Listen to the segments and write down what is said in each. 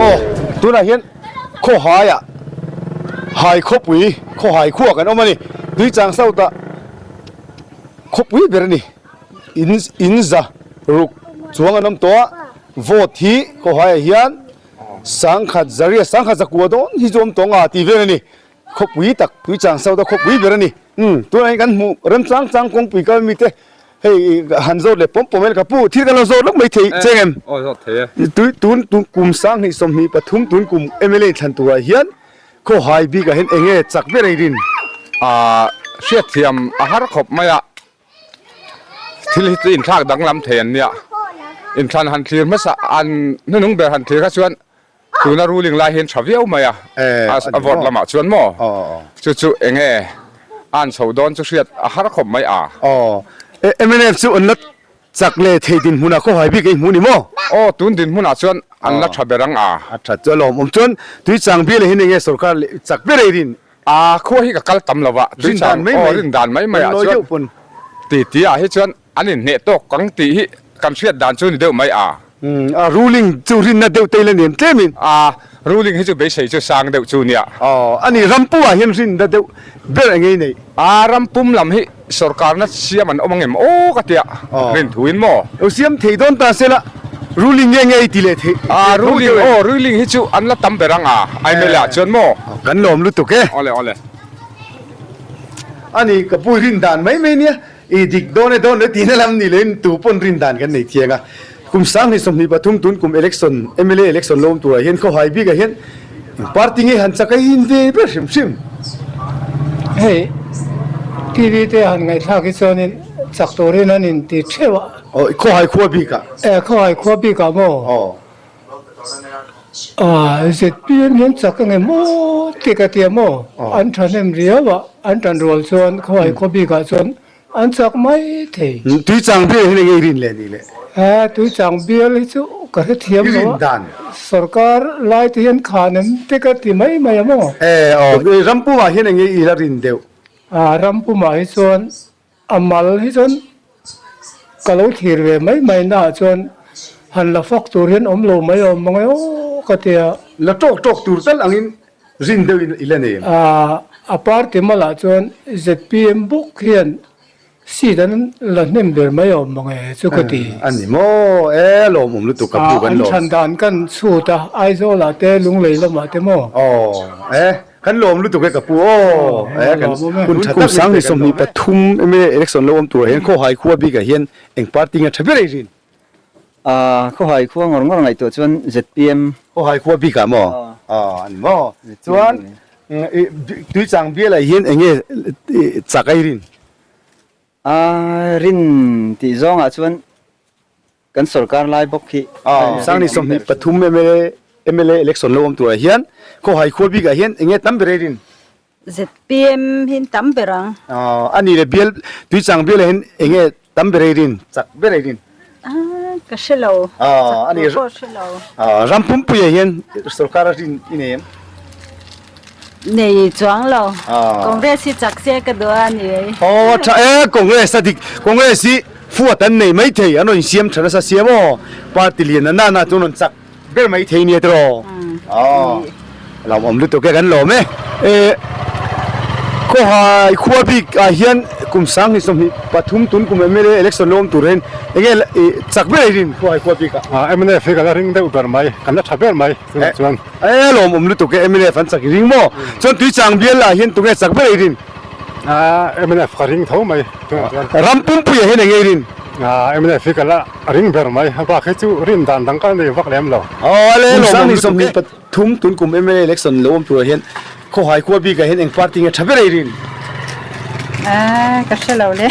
Aw tunah hian khawhaiah hai khawpui khawhai khua kan awm a ni Tuichang South ah khawpui ber a ni in in za ruk chuang an awm tawh a vote hi khawhaiah hian sangkhat zariat sangkhat zakua dawn hi chu awm tawh ang a tih vel a ni. Khawpui tak Tuichang South a khawpui ber a ni. Umm tunah hian kan hmuh remchang chang kawngpui kal mite hei han zawt leh pawm pawm e ka pu thil kan lo zawt lawk mai thei cheng em? Aw zawt thei e. Tui tun tun kum 20 23 tun kum mla thlan turah hian khawhai bikah hian eng nge chak ber ei rin? Aaa hriatthiam a har khawp mai a, thil hi chu inthlak danglam thei an nia. Inthlan han thlir hmasa an hnuhnung ber han thlir kha chuan Tuna ruling lai hian tha viau mai a, a vote lamah chuan maw? Chu chu eng nge a an chho dawn chu hriat a har khawp mai a. Aw, mnf chu an la chak leh thei dinhmunah khawhai bik ei hmu ni maw? Aw, tun dinhmunah chuan an la tha ber ang a. A tha chu a lawmawm chuan Tuichang bial hian eng nge sorkar leh chak ber ei rin? A, khua hi ka kal tam lo va, Tuichang aw rindan mai mai ah chuan ti ti ah hi chuan An inhneh tawk kang tih hi kan hriat dan chu ni deuh mai a. A ruling chu rinna deuh te ila nem tlemin. A ruling hi chu beisei chu sang deuh chu nia. Aw, a ni rampumah hian rinna deuh ber eng ei nei? A rampum lam hi sorkarna siam an awm ang em aw ka tia rin thuin maw? Lo siam thei dawn ta sela ruling nge nge i ti leh thei? A ruling aw ruling hi chu an la tam ber ang a mla ah chuan maw? Kan lawm lutuk e. Awle awle. A ni ka pu rin dan mai mai nia. I dik dawn e dawn e tihna lam ni loin tu pawn rin dan kan nei thiang a. Kum 2023 tun kum election, mla election lo awm turah hian khawhai bikah hian eng party nge han chak a in ve ber hrim hrim. Hei TV te han ngaihthlak hi chuanin chak turin an inti theuh a. Aw khawhai khua bikah. E khawhai khua bikah maw? Aw. ZPM hian chak a nge maw tih ka ti a maw? An thahnem riau a, an tan rual chuan khawi khaw bikah chuan an chak mai thei. Tuichang bial hi enge i rin leh nih le? Tuichang bial hi chu ka hrethiam lo a, sorkar lai te hian khan em te ka ti mai mai a maw? Rampumah hian enge i la rin deuh? Rampumah hi chuan A mal hi chuan ka lo thlir ve mai mai naah chuan han la fak tur hian awm lo mai awm mang e aw ka ti a. La tawk tawk tur tal angin rin deuhin i la nei em? A party malah chuan zpm bawk hian seat an la hnem ber mai awm mang e chu ka ti. A ni maw? E lawmawm lutuk ka pu kan lawm. An chhan dan kan chhut a, Aizawlah te Lunglei lamah te maw? Aw e. Kan lawm lutuk e ka pu aw e kan hun tha tak 2023 mla election lo awm turah hian khawhai khua bikah hian eng party nge tha ber ei rin? Khawhai khua ngawr ngawr ngaihtuah chuan zpm. Khawhai khua bikah maw? Aw ani maw? Chuan Tuichang bialah hian eng nge chak ei rin? Rin tih zawngah chuan Kan sorkar lai bawk hi. 2023 mla mla election lo awm turah hian khawhai khua bikah hian enge tam ber eirin? Zpm hi tam ber ang. A ni le bial Tuichang bialah hian enge tam ber eirin? Chak ber eirin? Ka hre lo. A ni Chak tur pawh hre lo. Ram pumpuiah hian sorkar a rin i nei em? Nei chuang lo. Congress hi chak se ka duh a ni ei. Aw tha e Congress a dik Congress hi fuat an nei mai thei an rawn siam tha nasa sia maw party lian na na chu an rawn chak ber mai thei nia tiraw aw lawmawm lutuk e kan lawm e e khawhai khua bik ah hian kum 2023 tun kum mla election lo awm tur hian enge chak ber a rin khawhai khua bik ah. Mnf hi ka la ring deuh ber mai kan la tha ber mai. Chungah chuan. E lawm awm lutuk e mnf an chak i ring maw? Chuan Tuichang bial lah hian tunge chak ber i rin? Mnf ka ring tho mai chungah chuan. Ram pumpuia hian enge i rin? Mnf hi ka la ring ber mai, a bak hi chu rin dan dang ka nei vak lem lo. Aw le lawm awm lutuk e. 2023 tun kum mla election lo awm turah hian khawhai khua bikah hian eng party nge tha ber i rin? Ka hre lo le.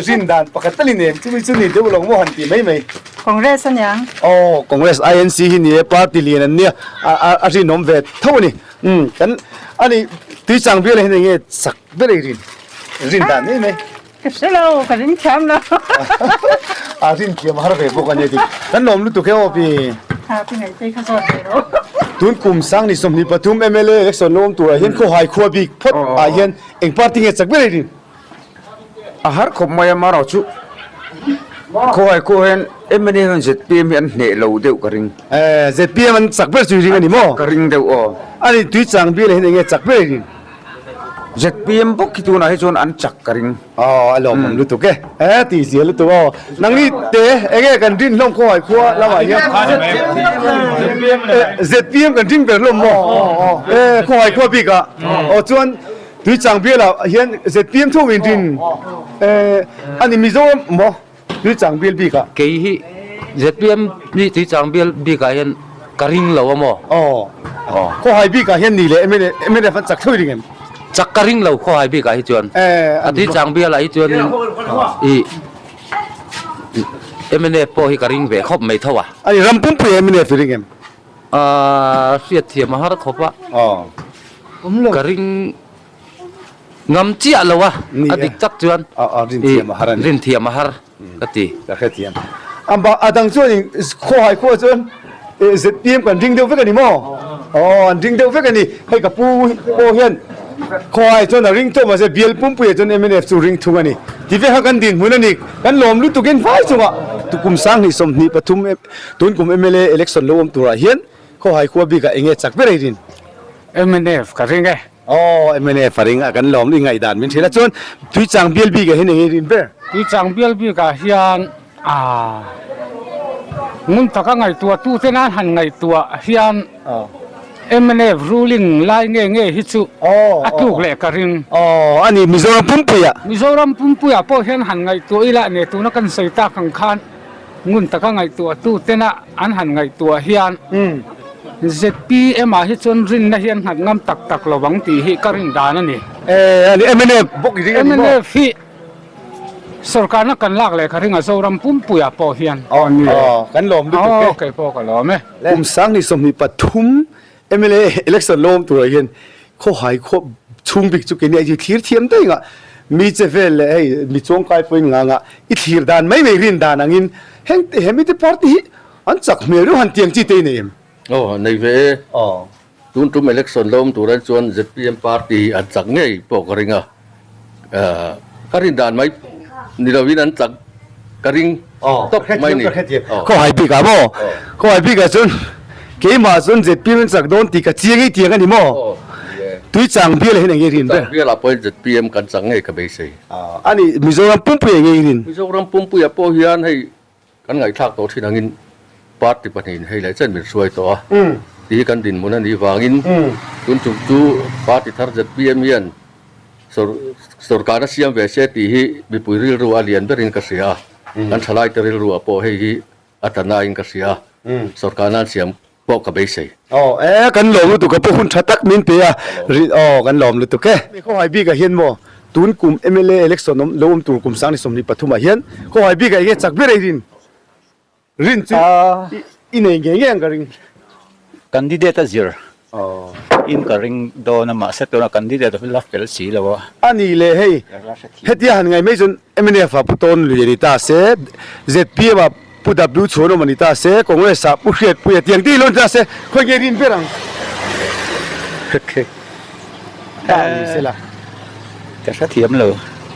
Rin dan pakhat tal i nem chumi chu ni deuh lo maw han ti mai mai. Congress a niang. Aw Congress INC hi ni e party lian an nia a rinawm ve tho a ni. Umm kan ani Tuichang bial ah hian enge sak ber ei rin rin dan mai mai. Ka hre lo ka ring thiam lo. A rin thiam a har ve bawk a nia dik. Kan lawm lutuk e aw pi. Ha pi ngaih te kha zawt ve rawh. Tun kum 2023 mla election lo awm turah hian khawhai khua bik phawt ah hian eng party nge chak ber ei rin? A har khawp mai a marawh chu. Khawhai khaw hian mna hian zpm hi an hneh lo deuh ka ring. Eh, zpm an chak ber chu i ring a ni maw? Ka ring deuh aw. Ani Tuichang bial ah hian enge chak ber i ring? Zpm bawk hi tunah hi chuan an chak ka ring. Aw, a lawmawm lutuk e. Eh, tih zia lutuk aw. Nangni te enge kan rin hlawm khawhai khua lamah hian? Zpm kan ring ber hlawm maw? Eh, khawhai khua bikah. Aw chuan Tuichang bialah hian zpm tho in rin eh ani Mizoram maw Tuichang bial bikah. Kei hi zpm hi Tuichang bial bikah hian ka ring lo a maw? Aw Khawhai bikah hian ni leh mnf an chak tho i ring em? Chak ka ring lo Khawhai bikah hi chuan. A Tuichang bialah hi chuan i mnf pawh hi ka ring ve khawp mai tho a. Ani ram pumpui mnf i ring em? A hriatthiam a har khawp a. Ka ring ngam chiah lo a, a dik tak chuan rinthiam a har ka ti. Ka hrethiam. A dang chuan in khawhai khua chuan zpm kan ring deuh vek a ni maw? Aw an ring deuh vek a ni. Hei ka pu pawh hian khawhai chuan a ring tawh mahse bial pumpuiah chuan mnf chu ring thung a ni. Ti vek kha kan dinhmun a ni. Kan lawm lutukin vai chungah tukum 2023 Tun kum mla election lo awm turah hian khawhai khua bikah eng nge chak ber ei rin? Mnf ka ring e. Aw mnf a ring a kan lawm i ngaihdan min hrilh a chuan Tuichang bial bikah hian eng nge rin ber? Tuichang bial bikah hian aah ngun taka ngaihtuah tute nan han ngaihtuah hian mnf ruling lai nge nge hi chu a tluk leh ka ring. Aw a ni Mizoram pumpuiah. Mizoram pumpuiah pawh hian han ngaihtuah ila ne tuna kan sawi tak ang khan Ngun taka ngaihtuahtu tena an han ngaihtuah hian zpm ah hi chuan rinna hi an nghat ngam tak tak lo ang tih hi ka rin dan a ni. Mnf bawk i ring a ni maw? Mnf hi sorkarna kan lak leh ka ring a Zoram pumpuiah pawh hian. Aw kan lawm lutuk e. Aw kei pawh ka lawm e. Kum 2023 Mla election lo awm turah hian khawhai khaw chhung bik chu keini a thlir thiam daih ngah mi che vel leh hei mi chuangkai pawhin ngah ngah i thlir dan mai mai rin dan angin heng he mite party hi an chak hmel deuh han tiang chi te i nei em? Aw nei ve e. Tun tum election lo awm turah chuan zpm party hi an chak ngei pawh ka ring a. Ka rin dan mai ni lovin an chak ka ring tawp mai ni. Khawhai bik ah maw? Khawhai bik ah chuan keimah chuan zpm an chak dawn tih ka chiang ei tiang a ni maw? Tuichang bial ah hian eng nge rin ber? Tuichang bial ah pawhin zpm kan chak ngei ka beisei. A ni, Mizoram pumpui eng nge rin? Mizoram pumpui ah pawh hian hei Kan ngaihthlak tawh thin angin party pahnihin hei leh chen min hruai tawh a, tih hi kan dinhmun a nih vangin tun tum chu party thar zpm hian sawrkarna siam ve se tih hi mipui rilru a lian berin ka hria a, kan thalaite rilruah pawh hei hi a tla nain ka hria a, sawrkarna an siam pawh ka beisei. Aw e, kan lawm lutuk a pawh hun tha tak min pe a, ri aw kan lawm lutuk e. Khawhai bikah hian maw tun kum mla election awm lo awm tur kum 2023 ah hian khawhai bikah enge chak ber ei rin rin chu i nei ngei ngei ang ka ring. Candidate a zir in ka ring dawn a mahse tuna candidate a la fel si lo a. A nih leh hei hetia han ngai mai chuan mnf ah pu tawn lui a ni ta se zpm ah Pu W Chhuanawm a ni ta se, Congress ah Pu Hriatpuia tiang tih lo ni ta se, khawi nge rin ber ang? Ta ni se la. Ka hrethiam lo.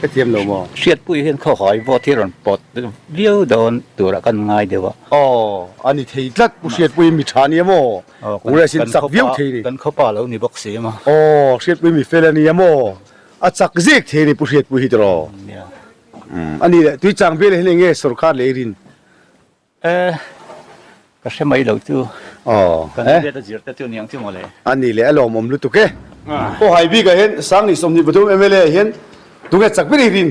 Hrethiam lo maw? Hriatpuia hian khawhawi vote hi rawn pawt viau dawn turah kan ngai deuh a. Aw, a ni thei tlat Pu Hriatpuia mi tha nia maw? Congress in chak viau thei ni. Kan khawpa lo ni bawk si a maw? Aw, Hriatpuia mi fel a nia maw? A chak zek thei ni Pu Hriatpuia hi tiraw? A ni leh, Tuichang bial hian enge sorkar leh i rin? E, ka hre mai lo chu. Aw, Kan eh. Biat a zir te chu niang chu mawle. A ni leh, a lawmawm lutuk e. Khawhai bikah hian 2023 mla ah hian tunge chak ber i rin?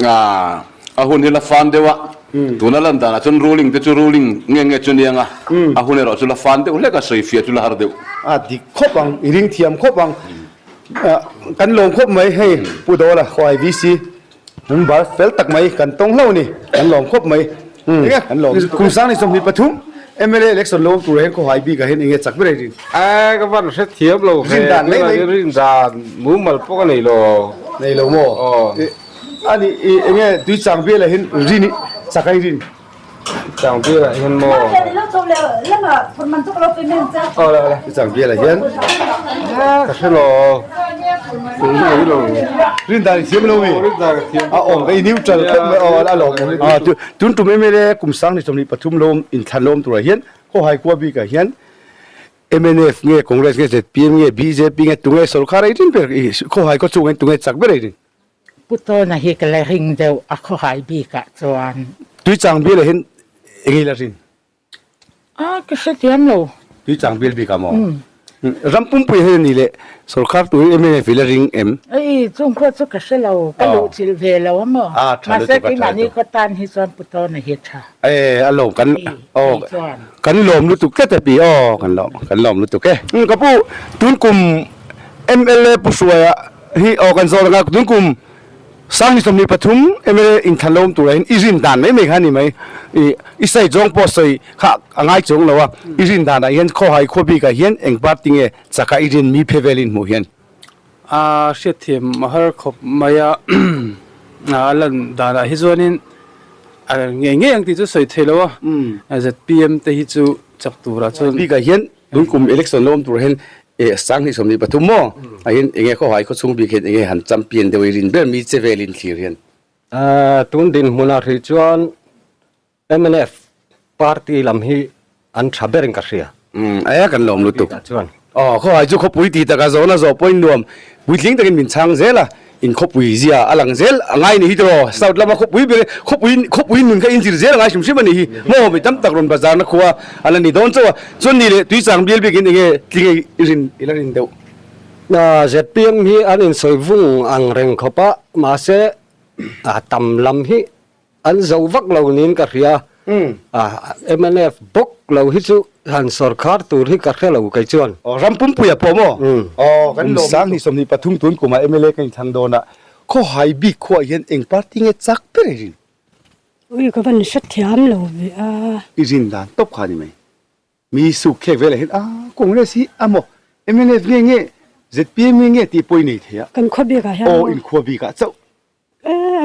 A hun hi la fan deuh a, tuna lan danah chuan ruling te chu ruling nge nge chu niang a, a hun erawh chu la fan deuh hlek a, sawifiah chu la har deuh. A dik khawp ang, i ring thiam khawp ang. Kan lawm khawp mai hei Pu Dawla Khawai VC an bar fel tak mai kan tawng hlauh a ni kan lawm khawp mai kan lawm kum 2023 mla election lo awm tur ah hian Khawhai bik ah hian enge chak ber ei rin A ka van hre thiam lo ve rin dan mai mai rin dan mumal pawh ka nei lo nei lo maw a ni enge Tuichang bial ah hian rin chak ai rin Chang bialah hian maw? Chang bialah hian ka hre lo. Rin dan i thiam lo mi? A awm ka i neutral khawp mai aw a lawm awm. A tun tum MLA kum sang ni 23 lawm inthlan lawm turah hian khawhai khua bikah hian mnf nge Congress nge zpm nge bjp nge tunge sorkar ei rin ber khawhai khaw chungah hian tunge chak ber ei rin? Pu Tawna hi ka la ring deuh a khawhai bikah chuan. Tuichang bialah hian eng i la rin? A, ka hrethiam lo. Tuichang bial bik ah maw? Ram pumpui hian a ni leh sorkar turin mnf i la ring em? Ei, chung khaw chu ka hre lo, ka luh chilh ve lo a maw? A, tha lutuk a, Mahse keimahni khaw tan hi chuan Pu Tawna hi tha. E, a lawm kan, aw, kan lawm lutuk tlat e pi, aw, kan lawm, kan lawm lutuk e. Ka pu, tun kum mla Pu Hruaia hi, aw, kan zawt ang a, tun kum Sangni 23 mla inthlan lo awm turah hian i rin dan mai mai kha a ni mai. I i sawi zawng pawh sawi kha a ngai chuang lo a, i rin danah hian khawhai khua bikah hian eng party nge chaka i rin mi phe velin hmuh hian? A hriatthiam a har khawp mai a, a lan danah hi chuanin a ngei ngei ang tih chu sawi thei lo a, zpm te hi chu chak turah chuan. Bikah hian Tun kum election lo awm tur hian eh 2023 maw ah hian enge khawhai khawchhung bik hian enge han champion deuh i rin ber mi che velin thlir hian. Tun dinhmunah hrih chuan mnf party lam hi an tha berin ka hria. Umm e kan lawm lutuk. Aw khawhai chu khawpui ti taka zawhna zawh pawhin nuam puitling takin min chhang zel a. In khawpui zia a lang zel a ngai ni hi tiraw south lama khawpui ber khawpui khawpui nun kha inzir zel a ngai hrim hrim a ni hi maw mi tam tak rawn bazar na khua a la ni dawn chauh a chuan ni leh tuichang bial bikin enge tling ei i rin i la rin deuh. Zpm hi an insawi vung ang reng khawp a mahse a tam lam hi An zo vak lo niin ka hria. Mnf bawk lo hi chu han sawrkhar tur hi ka hre lo kei chuan. Aw ram pumpuia pawh maw? Aw kan lawm 2023 tun kumah mla kan inthlang dawn a, khawhai bik khuaah hian eng party nge chak ber i rin? Ui ka van hrethiam lo ve a. I rin dan tawp kha a ni mai. Mi suk thlek velah hian a Congress hi a maw mnf nge nge zpm nge nge tih pawh i nei thei a. Kan khua bikah hian maw? Aw in khua bikah chauh.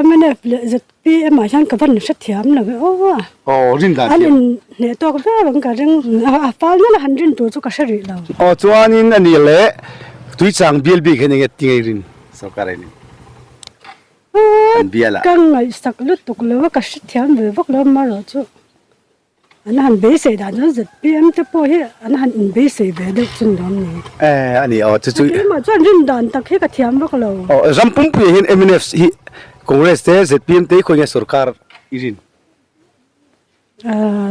Mnf leh zpm ah hian ka van hrethiam lo e aw. Aw rin dan thiam. An in hneh tawk viau ang ka ring a fal nalh a han rin tur chu ka hre rih lo. Aw chuanin a ni leh Tuichang bial bik hian enge tingei rin sorkar in an bial ah. Ka ngaihsak lutuk lo a ka hrethiam ve vak lo amaherawh chu. An han beisei dan chuan zpm te pawh hi an han inbeisei ve deuh chu ni lawm ni? Eh a ni aw chu chu. Keimah chuan rin dan tak hi ka thiam vak lo. Aw ram pumpuiah hian mnf hi Congress te zpm te hi khawi nge sorkar i rin?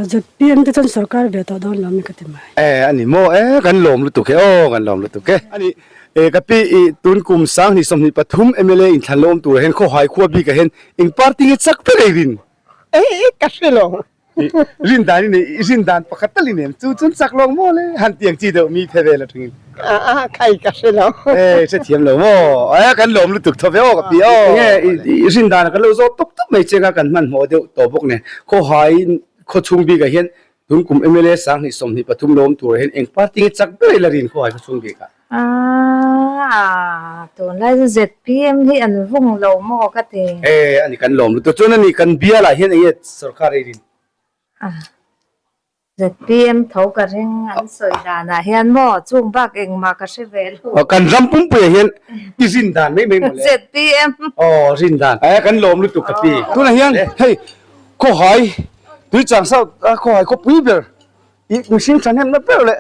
Zpm te chuan sorkar ve tawh dawn lo mi ka ti mai. Eh a ni maw eh kan lawm lutuk e aw kan lawm lutuk e. A ni eh ka pi i tun kum 2023 mla inthlan lawm turah hian khawhai khua bikah hian eng party nge chak ber ei rin? Eh ka hre lo. Rin dan i nei, i rin dan pakhat tal i nem. Chu chun chak lawng maw le? Han tiang chi deuh mi phe vel atangin. A khai ka hre lo. Eh hre thiam lo maw? Eh kan lawm lutuk tho ve aw ka pi aw. Enge i rin dan kan lo zawt tawp tawp mai che kha kan hmanhmawh deuh tawh bawk nen. Khawhai khaw chhung bikah hian tun kum mla 2023 lawm turah hian eng party nge chak ber i la rin khawhai khaw chhung bikah? Aaa tunlai chu zpm hi an vung lo maw ka ti. E ani kan lawm lutuk chuan ani kan bial ah hian enge sorkar ei rin. Zpm tho ka ring an sawi dan ah hian maw chung bak engmah ka hre ve lo. Kan ram pumpui ah hian i rin dan mai mai mawle. Zpm. Aw rin dan. E kan lawm lutuk ka ti. Tunah hian hei khawhai Tuichang South a khawhai khawpui ber I mihring thahnemna ber leh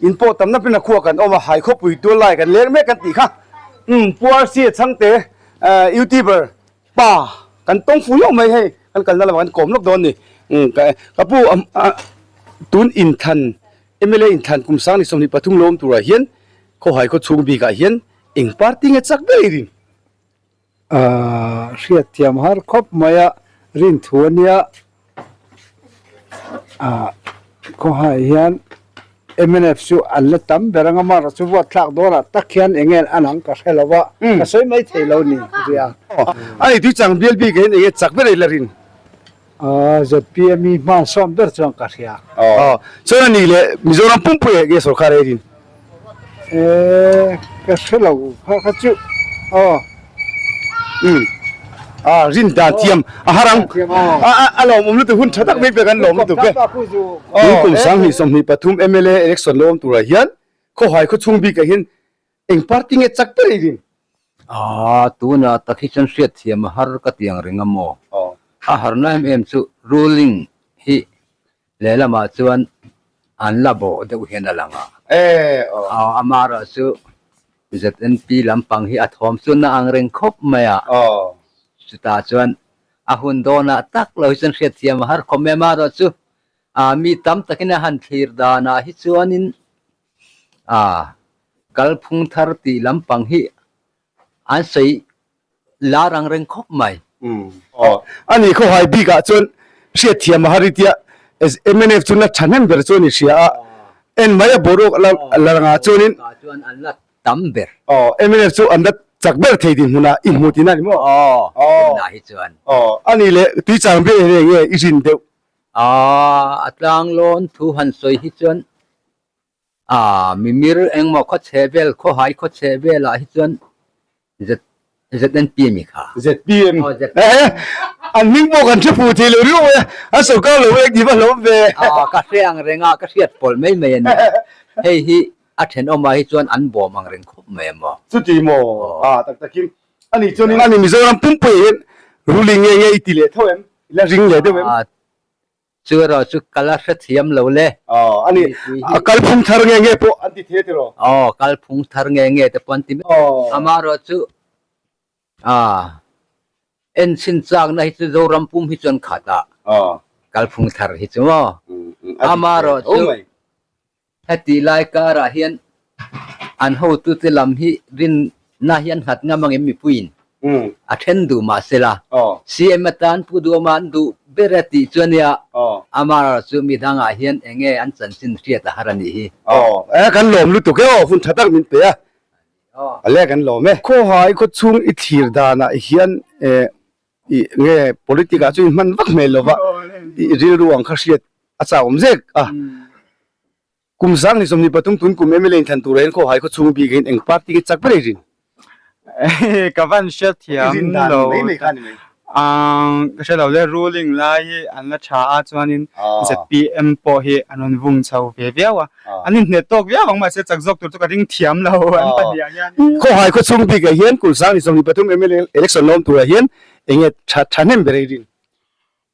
in pawh tamna pin a khua kan awm a, hai khawpui tual lai kan leng mek kan tih kha. Umm Pu RC a chhangte youtuber pa kan tawng fu hlauh mai hei kan kalna lamah kan kawm lawk dawn ni. Umm ka pu tun inthlan mla inthlan kum 2023 lawm turah hian khawhai khawchhung bikah hian eng party nge chak ber i rin? Hriatthiam har khawp mai a, rinthu a nia. Khawhai hian mnf chu an la tam ber ang a, amaherawh chu vote thlak dawnah tak hian eng nge an ang ka hre lo va, ka sawi mai thei lo ni ria. A ni tuichang bial bik ah hian eng nge chak ber ei la rin? Zpm hi hman sawm ber chuan ka hria. Aw, chuan a ni leh Mizoram pumpui ah nge sorkar ei rin? Eh, ka hre lo kha kha chu. Aw. Umm. Ah, rin dan thiam a har ang. A a a lawm awm lutuk hun tha tak mai pek an lawm lutuk e. Tun kum 2023 mla election lawm turah hian khawhai khawchhung bikah hian eng party nge chak ber ei rin? Aa, tunah tak hi chuan hriatthiam a har ka ti ang reng a maw? A harna em em chu ruling hi lehlamah chuan an la bawh deuh hian a lang a. Amaherawh chu ZNP lampang hi a thawm chu na ang reng khawp mai a. Chutah chuan a hun dawnah tak lo hi chuan hriatthiam a har khawp mai a. Amaherawh chu mi tam takin a han thlir danah hi chuanin A, kalphung thar tih lampang hi an sawi lar ang reng khawp mai. Aw, a ni khawhai bikah chuan hriatthiam a har i tia mnf chu la thahnem ber chuan i hria a, en mai a boruak la langah chuanin. Aw, chuan an la tam ber. Aw, mnf chu an la chak ber thei dinhmunah i hmu tihna a ni maw? Aw, tunah hi chuan. Aw, a ni leh tuichang ber hi enge i rin deuh? Aw, a tlanglawn thu han sawi hi chuan A, mimir engmaw khaw chhe vel, khawhai khaw chhe velah hi chuan Z, ZNP a mi kha. ZPM. Ehe, an hming pawh kan hre fuh thei lo riau mai a, an sorkar lo ek tih va hlawm ve. A, ka hre ang reng a, ka hriat pawlh mai mai a ni. Hei hi a thenawmah hi chuan an bawm ang reng khawp mai a maw? Chuti maw? A, tak takin. Ani chuanin ani Mizoram pumpui hian ruling nge nge i ti leh tho em? I la ring leh deuh em? A, Chu erawh chu ka la hrethiam lo le. Aw, a ni. A kalphung thar nge nge pawh an ti thei tiraw? Aw, kalphung thar nge nge te pawh an ti mai. Aw. Amaherawh chu, aa, enchhin chakna hi chu Zoram pum hi chuan khat a. Aw. Kalphung thar hi chu maw? Amaherawh chu. Heti lai karah hian an hotute lam hi rinna hi an nghat ngam angem mipuiin a then duh mah sela, CM atan Pu Duhawma an duh ber a tih chu ania, amah chu midangah hian enge an chanchin hriat a har a nih hi. Aw, kan lawm lutuk e aw, hun tha tak min pe a, a le kan lawm e. Khawhai khawchhung i thlir danah hian i nge politic ah chu i hman vak hmel lova i rilru ang kha hriat a chak awm zek a. Kum 2023 tun kum mla in thlan tur ah hian khawhai khaw chhung bik ah hian eng party nge chak ber ei rin? Ka van hriat thiam I rin dan lo mai mai kha ni mai. Ka hre lo le ruling lai hi an la tha a chuanin zpm pawh hi an rawn vung chho ve viau a. An inhnet tawk viau ang mahse chak zawk tur chu ka ring thiam lo an pahnih ah hian. Khawhai khaw chhung bik ah hian kum 2023 mla election lawm tur ah hian enge tha thahnem ber ei rin?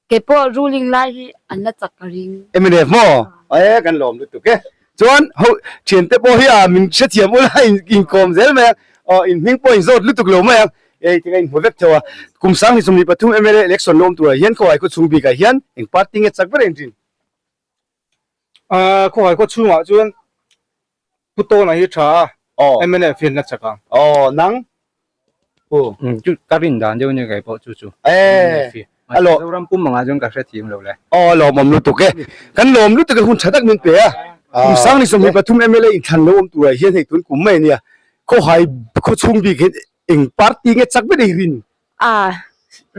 Kei pawh ruling lai hi an la chak ka ring. Mnf maw? E kan lawm lutuk e. Chuan ho thiante pawh hi a min hrethiam ula inkawm zel mai ang. Aw in hming pawh in zawt lutuk lo mai ang. Ei tinga in hmu vek theuh a. Kum 2023 mla election lawm turah hian khawhai khaw chhung bikah hian eng party nge chak ber a inrin? Khawhai khaw chhungah chuan Pu Tawna hi tha a, mnf hian la chak ang. Aw nang Pu. Chu ka rin dan deuh ania kei pawh chu chu. Mnf hi. Alo. Zoram pum angah chuan ka hrethiam lo le. Aw lawmawm lutuk e. Kan lawm lutuk e hun tha tak min pe a. Kum 2023 mla inthlan lo awm turah hian hei tun kum mai ania. Khawhai khaw chhung bik hian eng party nge chak ber ei rin? A,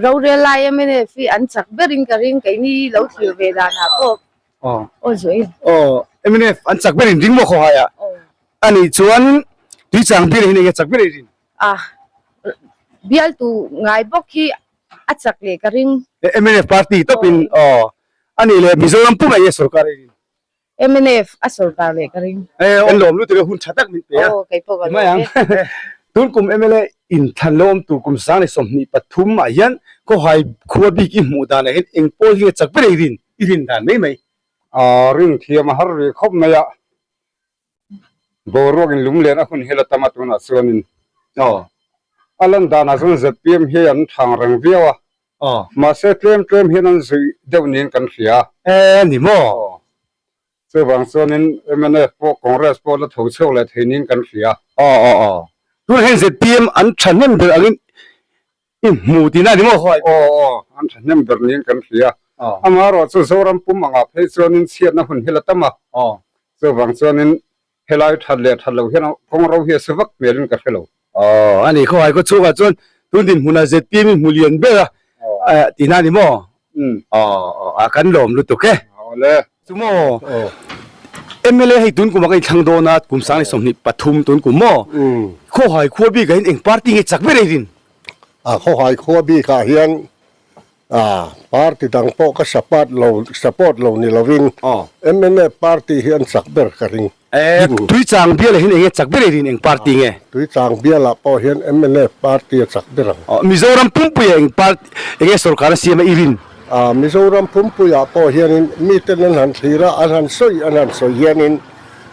rorel lai mnf hi an chak berin ka ring, keini lo thlir ve danah pawh aw zuai. Aw, mnf an chak berin ring maw khawhaiah? A nih chuan Tuichang bial hian enge chak ber ei rin? A, bialtu ngai bawk hi a chak leh ka ring. Mnf party tawpin aw, a nih leh Mizoram pumah enge sorkar ei rin? Mnf a sorkar leh ka ring. Kan lawm lutuk e, hun tha tak min pe a. Aw, kei pawh ka lawm e. Tun kum mla inthlan lo awm tur kum 2023 ah hian khawhai khua bik i hmuh danah hian eng pawl hi nge chak ber ei rin, i rin dan mai mai. Rin thiam a har rih khawp mai a, boruak in lunglen a hun hi la tam a tunah chuanin a lan danah chuan zpm hi an thang reng viau a, Mahse tlem tlem hian an zuih deuh niin kan hria. E ni maw? Chuvang chuanin mnf pawh Congress pawh la tho chhuak leh thei niin kan hria. Aw aw aw. Tunah hian zpm an thahnem ber angin i hmu tihna a ni maw khawi? Aw aw, an thahnem ber niin kan hria. Amaherawh chu Zoram pum angah phei chuanin chhiatna hun hi la tam a. Chuvang chuanin Helai that leh that lo hian kawng ro hi a su vak hmelin ka hre lo. Aw, a ni khawhai khaw chhungah chuan tun dinhmunah zpm in hmu lian ber a tihna a ni maw? Aw, aw, a kan lawm lutuk e. Aw le. Chu maw? Mla hei tun kum a ka inthlang dawn a, kum 2023 tun kum maw? Khawhai khua bikah hian eng party nge chak ber ei rin? A, khawhai khua bikah hian. A, party dang pawh ka support lo, support lo ni lovin mnf party hi an chak ber ka ring. E, Tuichang bialah hian enge chak ber erin eng party nge? Tuichang bialah pawh hian mnf party a chak ber ang. Mizoram pumpuiah eng party, enge sorkar a siam a i rin? A, Mizoram pumpuiah pawh hianin miten an han thlir a, an han sawi an han sawi hianin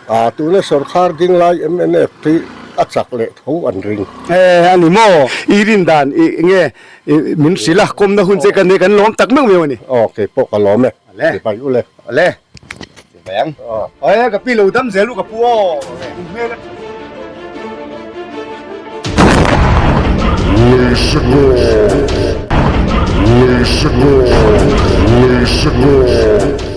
A, tuna sorkar ding lai mnf hi a chak leh tho an ring. E, a ni maw? I rin dan i nge i min hrilh a, kawmna hun che kan nei kan lawm tak meuh meuh a ni. Aw, kei pawh ka lawm e. Ale. Ti bai ule. Ale. Ti bai ang. Aw. E, ka pi lo dam zel u ka pu aw. Hmel a. Leisigo. Leisigo. Leisigo.